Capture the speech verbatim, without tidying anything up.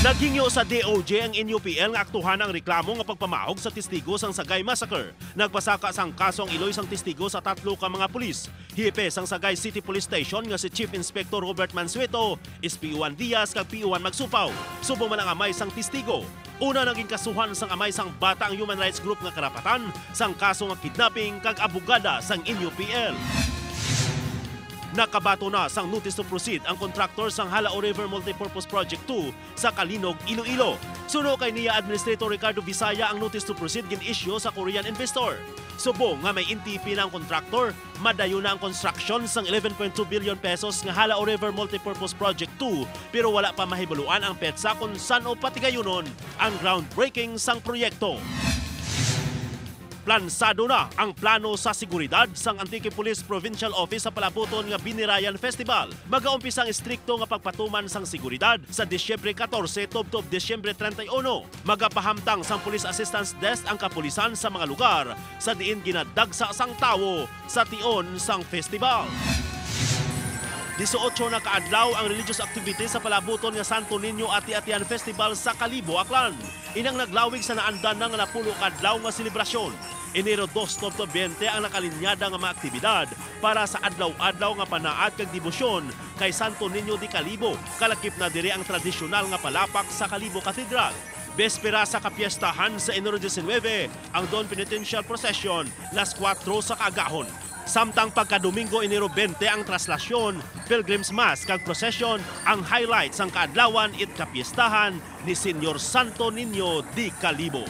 Naghingyo sa D O J ang N U P L nga aktuhan ang reklamo nga pagpamahog sa testigo sang Sagay Massacre. Nagpasaka sang kaso ang iloy sang testigo sa tatlo ka mga pulis. Hepe sang Sagay City Police Station nga si Chief Inspector Robert Mansueto, S P O one Diaz kag P O one Magsupaw, subong man ang amay sang testigo. Una naging kasuhan sang amay sang bata ang human rights group nga karapatan sang kaso nga kidnapping kag abogada sang N U P L. Nakabaton na sang notice to proceed ang kontraktor sang Halao River Multipurpose Project two sa Calinog, Iloilo. Suno kay N I A Administrator Ricardo Visaya, ang notice to proceed gin-issue sa Korean investor. Subong nga may N T P na ang kontraktor, madayon na ang construction sang eleven point two billion pesos nga Halao River Multipurpose Project two, pero wala pa mahibaluan ang petsa kon san-o patigayunon ang groundbreaking sang proyekto. Plansado na ang plano sa seguridad sang Antique Police Provincial Office sa palabuton nga Binirayan Festival. Magaumpisa ang estrikto nga pagpatuman sang seguridad sa Disyembre katorse tubtob Disyembre treinta y uno. Magapahamtang sang Police Assistance Desk ang kapulisan sa mga lugar sa diin ginadagsa sang tawo sa tion sang festival. Disiotso na ka adlaw ang religious activity sa palabuton nga Santo Niño Ati-Atian Festival sa Kalibo, Aklan. Inang naglawig sa naandan na nga napulo ka adlaw nga selebrasyon. Enero dos tubtob bente ang nakalinyada nga mga aktibidad para sa adlaw-adlaw nga panaad kag debosyon kay Santo Niño de Kalibo. Kalakip na diri ang tradisyonal nga palapak sa Kalibo Cathedral. Bespera sa kapiestahan sa Enero diecinueve, ang Dawn Penitential Procession, las kuwatro sa kaagahon. Samtang pagka-Domingo, Enero bente, ang traslasyon, Pilgrim's Mass kag procession ang highlight sang kaadlawan it kapiestahan ni Señor Santo Niño de Kalibo.